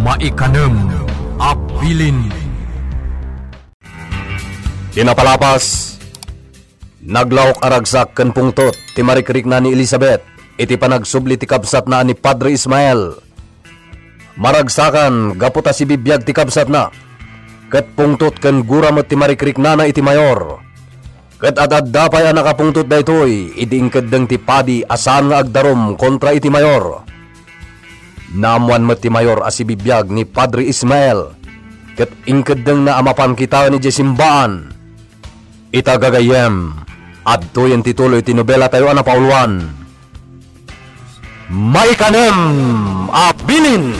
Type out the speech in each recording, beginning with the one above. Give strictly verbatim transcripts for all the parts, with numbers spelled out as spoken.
Maikanem a bilin. Ti napalabas, naglaok a ragsak ken pungtot ti marikrikna ni Elizabeth iti panagsubli ti kabsatna a ni Padre Ismael. Maragsakan gapu ta sibibiag ti kabsatna, ket pungtot ken gura met ti marikriknana iti mayor. Ket ad-adda pay a nakapungtot daytoy idi inkeddeng ti padi a saan nga agdarum kontra iti mayor. Naammoan met ti mayor a sibibiag ni Padre Ismael, ket inkeddengna a mapan kitaen idiay simbaan. Ita gagayyem, adtoyen ti tuloy ti nobelatayo a napauluan. Maikanem a bilin!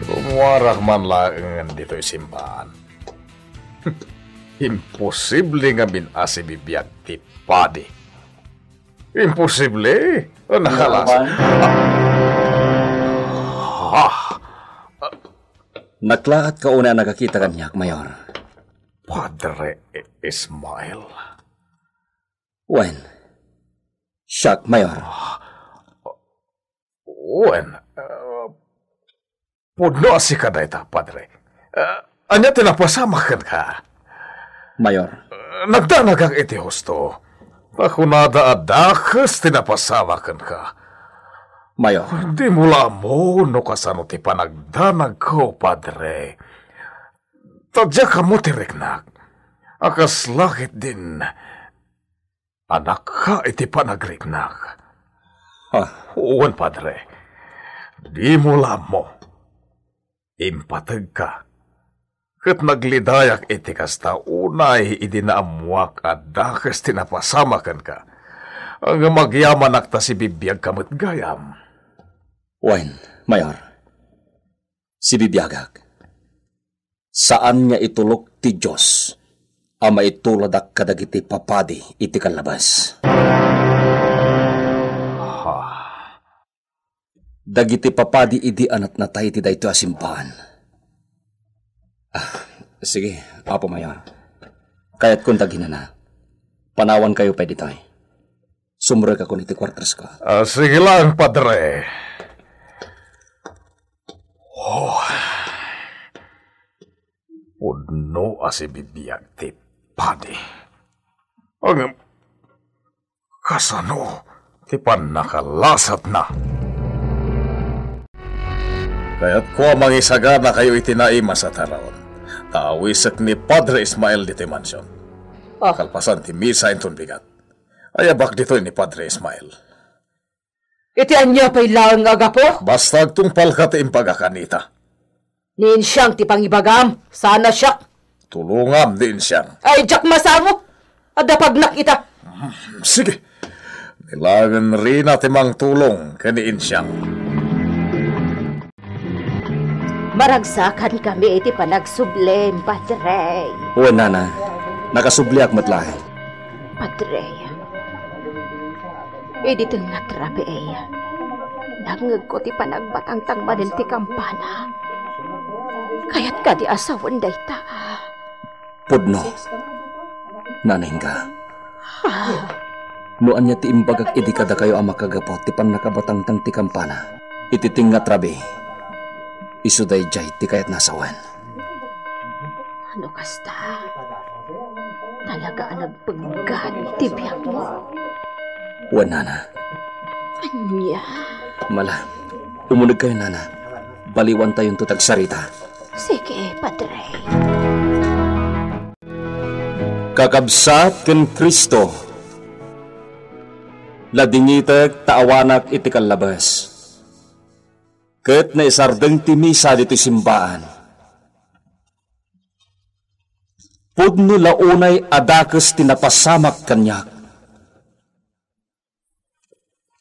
Rumuarak man laengen ditoy simbaan. Imposible ngamin a sibibiag ti padi. Imposible? O, nakalas. Laban. Ah. Naklaat ka unay a nakakita kaniak, Mayor. Padre Ismael? Wen. Siak, Mayor. Wen, ah, pudno a sika dayta, Padre. Ah, ania ti napasamak kenka? Mayor. Ah, nagdanagak iti husto. Ta kunada a dakes ti napasamak kenka. Mayor. Dimo la ammo no kasano ti panagdanagko, Padre. Ta diak ammo ti riknak. A kasla ketdin anakka iti panagriknak. Ah. Wen, Padre, dimo la ammo. Impategka. Ket naglidayak iti kasta unay idi naammoak a dakes ti napasamak kenka. Ngem agyamanak ta sibibiagka met gayam. Wen, Mayor. Sibibiagak. Saan nga itulok ti Dios a maituladak kadagiti papadi iti kallabas. Ha? Dagiti papadi idi a natnatay iti daytoy a simbaan. Ah, sige, Apo Mayor. Kayatkon ta ginana. Panawankayo pay ditoy. Sumrekakon iti kuartosko. Ah, sige lang, Padre. Oh. Pudno a sibibiag ti padi. Ngem kasano ti pannakalasatna? Kayatko a mangisaganakayo iti naimas a taraon. Ta awisek ni Padre Ismael ditoy mansion. Ah. Kalpasan ti misa inton bigat, ayabak ditoy ni Padre Ismael. Iti ania pay laeng nga gapu? Basta agtungpalka ti imbagak, Anita. Ni Insiang ti pangibagam, saan a siak. Tulongam ni Insiang. Ay, diak masango. Adda pagnak ita. Sige. Ni laengen Rina ti mangtulong ken ni Insiang. Maragsakan kami iti panagsublim, Padre. Wen, Nana. Nakasubliak met laeng. Padre, idi ti ngarud, nangngegko ti panagbatangtang manen ti kampana. Kayat kadi a sawen dayta? Pudno. Nana Inga. Ah. No ania ti imbagak idi kadakayo a makagapu ti pannakabatangtang ti kampana iti tingnga ti rabii, isu daydiay ti kayatna a sawen. No kasta, talaga a nagpenggan ti biagmo. Wen, Nana. Ania? Mala, umunegkayo, Nana. Baliwantayonto ti agsarita. Sige, Padre. Kakabsat ken Cristo, nadingitek ta awanak iti kallabes, ket naisardeng ti misa ditoy simbaan. Pudno la unay a dakes ti napasamak kaniak.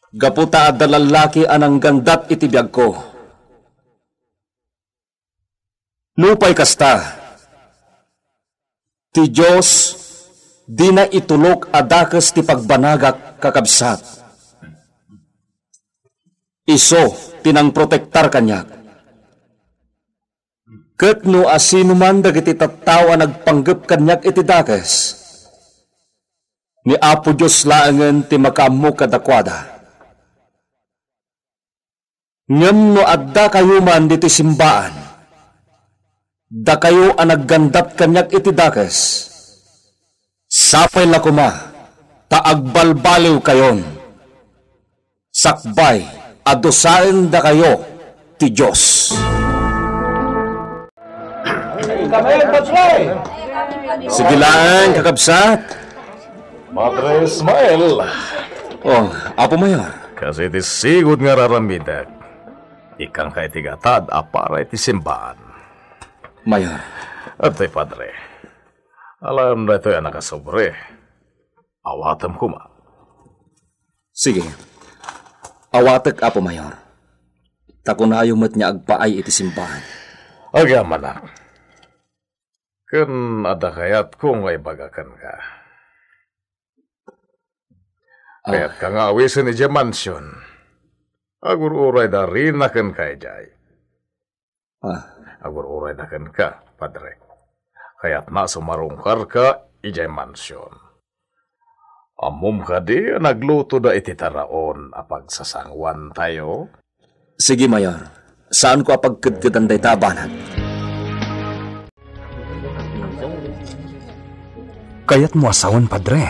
Gapu ta adda lallaki a nanggangdat iti biagko. Nupay kasta, ti Dios dina itulok a dakes ti pagbanagak, kakabsat. Isu ti nangprotektar kaniak. Ket no asinoman dagiti tattao a nagpanggep kaniak iti dakes, ni Apo Dios laengen ti makaammo kadakuada. Ngem no adda kayo man ditoy simbaan, dakayo a naggandat kaniak iti dakes, sapay la koma ta agbalbaliw kayon. Sakbay a dusaen dakayo ti Dios. Sige laeng, kakabsat. Padre Ismael. Oh, Apo Mayor. Kas iti sigud nga raramidek, ikkanka iti gatad a para iti simbaan. Mayor. Adtoy, Padre. Alam daytoy a nakasobre. Awatem koma. Sige. Awatek, Apo Mayor. Ta kunayo met nga agpaay iti simbaan. Agyamanak. Ken adda kayatko nga ibaga kenka. Ah. Kayatka nga awisen idiay mansion. Agur-uray da Rina kenka idiay. Ah. Agur-uray da kenka, Padre. Kayatna a sumarungkarka idiay mansion. Ammom kadi a naglutoda iti taraon a pagsasanguantayo? Sige, Mayor. Saanko a pagkedkedan dayta a banag. Kayatmo a sawen, Padre?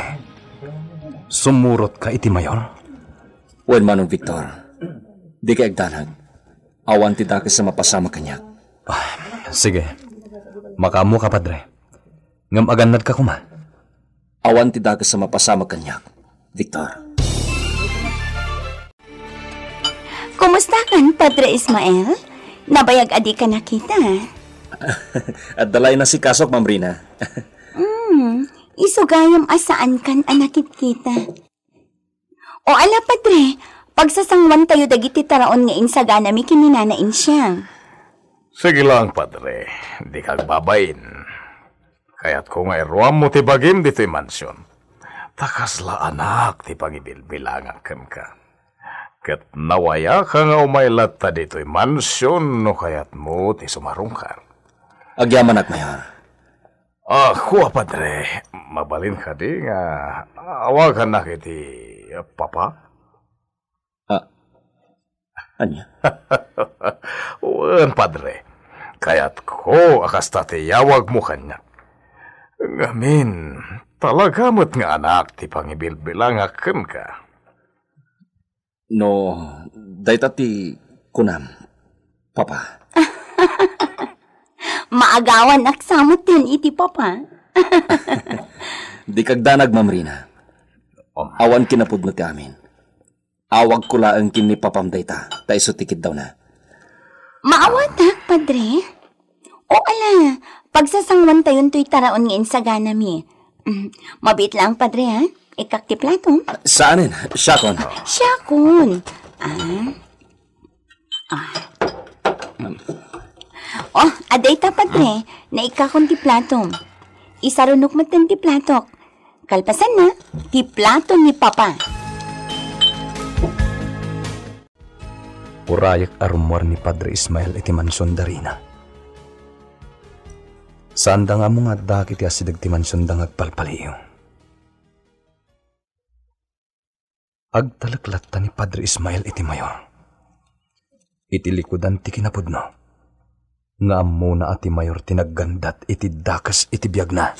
Sumurotka iti Mayor? Wen, Manong Victor, dika agdanag. Awan ti dakes a mapasamak kaniak. Ah, sige. Makaammoka, Padre. Ngem agannadka koma. Awan ti dakes a mapasamak kaniak, Victor. Kumustakan, Padre Ismael? Nabayag a dika nakita. Adda la inasikasoak, Ma'am Rina. Hmm, isu gayam a saankan a nakitkita. O ala, Padre, pagsasanguantayo dagiti taraon nga insaganami ken ni Nana Insiang. Sige lang, Padre, dika agbabain. Kayatko nga iruammo ti bagim ditoy mansion. Ta kasla anak ti pangibilbilangak kenka. Ket nawayaka nga umay latta ditoy mansion no kayatmo ti sumarungkar. Agyamanak, Mayor. Ah, kua, Padre, mabalin kadi nga awagannak iti Papa? Ah, ania? Wen, Padre, kayatko a kasta ti iyawagmo kaniak. Ngamin, talaga met nga anak ti pangibilbilangak kenka. No, dayta ti kunam, Papa. Maagawan ak sa met iti Papa. Dika agdanag, Ma'am Rina. Awan kinapudno ti amin. Awagko laeng ken ni Papam dayta, ta isu ti kiddawna. Maawatak, Padre? O ala, pagsasanguantayon toy taraon nga insaganami. Mm, mabiit lang, Padre, ha? Ikkak ti plato. Saanen? Siakon. Siakon. Ah. Ah. Oh, adda ita, Padre. Naikkakon ti plato. Isarunok met ti platok. Kalpasanna, ti plato ni Papa. Urayek a rummuar ni Padre Ismael iti mansion da Rina. Saanda nga ammo nga addaak iti asideg ti mansionda nga agpalpaliiw. Agtalek latta ni Padre Ismael iti Mayor. Iti likudan ti kinapudno, nga ammona a ti Mayor ti naggandat iti dakes iti biagna.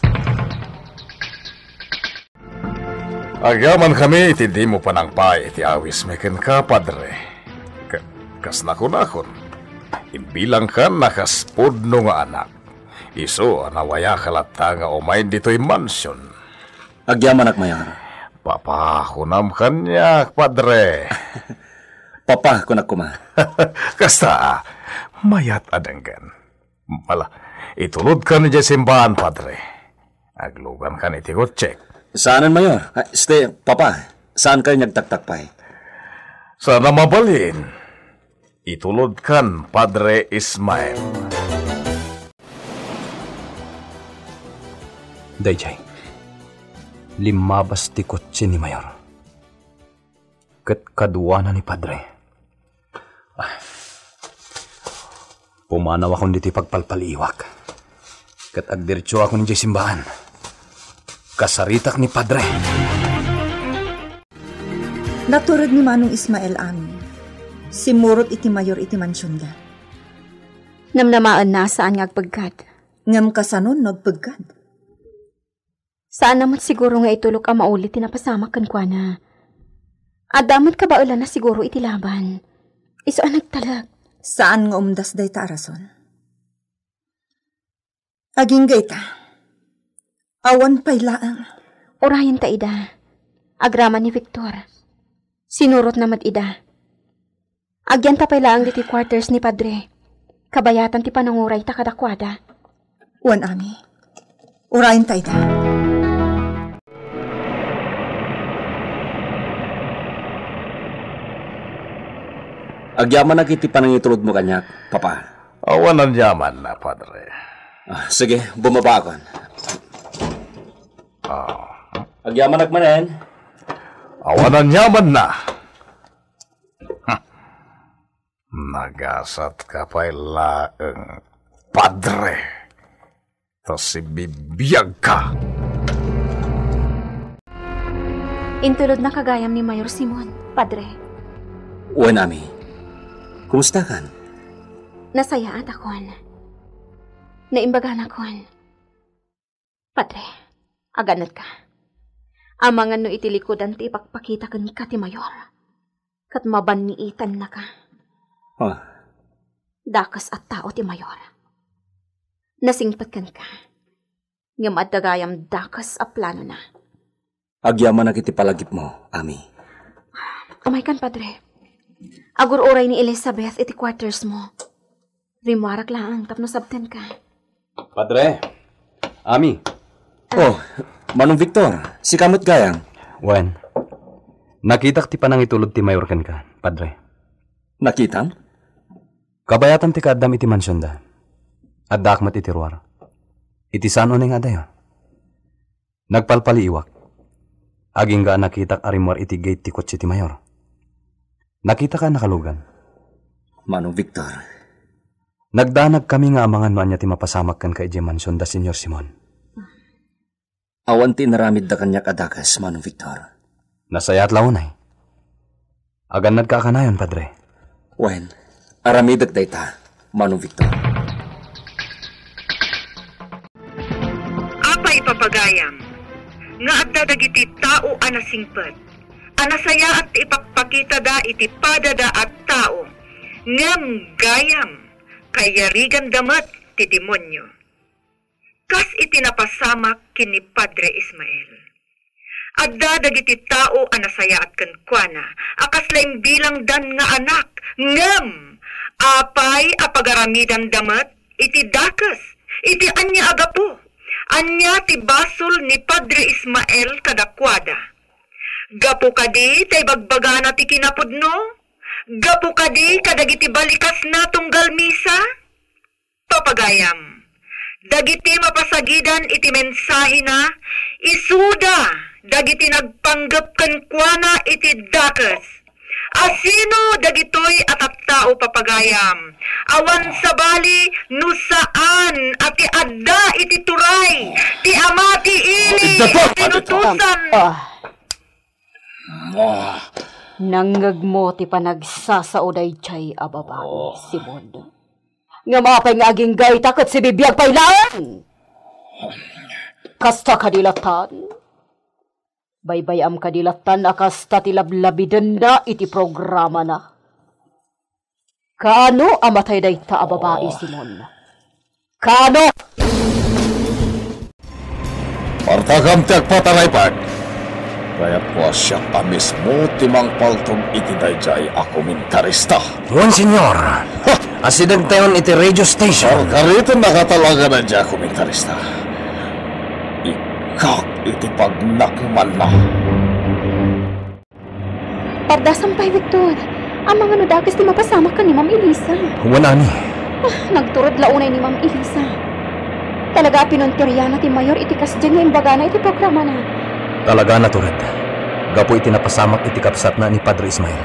Agyamankami iti dimo panangpaay iti awismi kenka, Padre. Ka-, kas nakunakon, imbilangkan a kas pudno nga anak. Isu a nawayaka latta nga umay ditoy mansion. Agyamanak, Mayor. Papa, kunam kaniak, Padre. Papa, kunak koma. Kasta, mayat a denggen. Ala, itulodkan idiay simbaan, Padre. Aglugankan iti kotsek. Saanen, Mayor? Ah, este, Papa, saankayo nga agtaktakpay? Sana mabalin. Itulodkan, Padre Ismael. Daydiay, limmabas ti kotse ni Mayor. Ket kaduana ni Padre. Ah. Pumanawakon ditoy pagpalpaliiwak. Ket agdiretsoakon idiay simbaan. Kasaritak ni Padre. Naturod ni Manong Ismael amin. Simmurot iti mayor iti mansionda. Namnamaenna a saan nga agpeggad. Ngem kasano no agpeggad? Saanna met siguro nga itulok a mauli ti napasamak kenkuana. Adda met kabaelanna siguro iti laban. Isu a nagtalek. Saan nga umdas dayta a rason. Agingga ita. Awan pay laeng. Urayenta ida. Agraman ni Victor. Sinurotna met ida. Agyanta pay laeng ditoy quarters ni Padre. Kabayatan ti panangurayta kadakuada. Wen, Ami. Urayenta ida. Agyamanak iti panangitulodmo kaniak, Papa. Awan aniamanna, Padre. Ah, sige, bumabakon. Ah. Agyamanak manen. Awan aniamanna. Nagasatka pay laeng, Padre. Ta sibibiagka. Intulodna ka gayam ni Mayor Simon, Padre. Wen, Ami. Kumustakan? Nasayaatakon. Naimbaganakon. Padre, agannatka. Amangan no iti likudan ti ipakpakita kenka ti Mayor. Ket mabanniitannaka. Ah. Dakes a tao ti Mayor. Nasingpet kenka. Ngem adda gayam dakes a planona. Agyamanak iti palagipmo, Ami. Umaykan, Padre. Agur-uray ni Elizabeth iti quarters mo. Rimmuarak laeng tapno sabtenka. Padre, Ami. Oh, Manong Victor, sika met gayam. Wen, nakitak ti panangitulod ti Mayor kenka, Padre. Nakitam? Kabayatan ti kaaddam iti mansionda. Addaak met iti ruar. Iti saan unay nga adayo. Nagpalpaliiwak. Agingga a nakitak a rimmuar iti gate ti kotse ti Mayor. Nakitaka a nakalugan. Manong Victor. Nagdanagkami nga amangan no ania ti mapasamak kenka idiay mansion da Señor Simon. Awan ti inaramidda kaniak a dakes, Manong Victor. Nasayaat la unay. Agannadka a kanayon, Padre. Wen, aramidek dayta, Manong Victor. Apay, papagayam, nga adda dagiti tao a nasingpet, a nasayaat ti ipakpakitada iti padada a tao, ngem gayam, kayariganda met ti demonio. Kas iti napasamak ken ni Padre Ismael. Adda dagiti tao a nasayaat kenkuana a kasla imbilangdan nga anak, ngem apay a pagaramidanda met iti dakes, iti ania a gapu? Ania ti basol ni Padre Ismael kadakuada? Gapu kadi ta ibagbagana ti kinapudno? Gapu kadi kadagiti balikasna tunggal misa? Papagayam, dagiti mapasagidan iti mensahena, isuda dagiti nagpanggep kenkuana iti dakes. Asino dagitoy a tattao, papagayam? Awan sabali no saan a ti adda iti turay ti Ama ti ili a tinutosan. Ah. Ah. Nangngegmo ti panagsasao daydiay a babai, Simon. Ngem apay nga agingga ita ket sibibiag pay laeng? Kasta kadi latan? Baybay-am kadi latan a kasta ti lablabidenna iti programana? Kaano a matay dayta a babai, Simon? Kaano? Partakam ti agpataray, Pag. Kayatko a siak a mismo ti mangpaltog iti daydiay a komentarista. Wen, Senyor. Ha! Asidegtayon iti radio station. Karkariten nakatalaga daydiay a komentarista. Ikkak iti pagnakumanna. Pardasam pay, Victor. Amangan no dakes ti mapasamak ken ni Ma'am Elisa. Wen, Ami. Ah, nagtured la unay ni Ma'am Elisa. Talaga a pinunteriana ti mayor iti kasdiay nga imbagana iti programana. Talaga a natured. Gapu iti napasamak iti kabsatna ni Padre Ismael.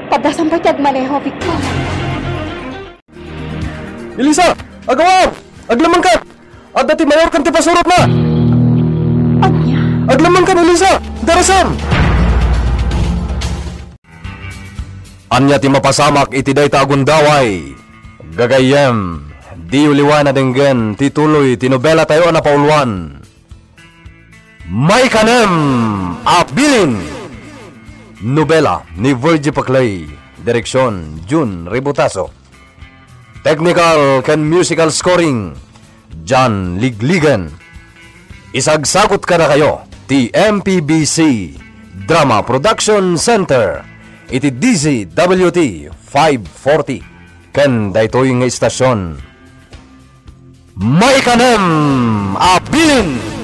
Pardasam pay ti agmaneho, Victor. Elisa! Agawam! Aglemmenkan! Adda ti mayor ken ti pasurotna! Ania? Aglemmenkan, Elisa! Darasam! Ania ti mapasamak iti dayta a gundaway? Gagayyem, diyo liwan a denggen ti tuloy ti nobelatayo a napauluan. Maikanem a Bilin! Nobela ni Virgie Paclay, direksyon Jun Ributaso. Technical ken musical scoring, John Ligligan. Isagsagut kadakayo ti M P B C Drama Production Center iti D Z W T five forty ken daytoy nga istasyon. Maikanem a Bilin!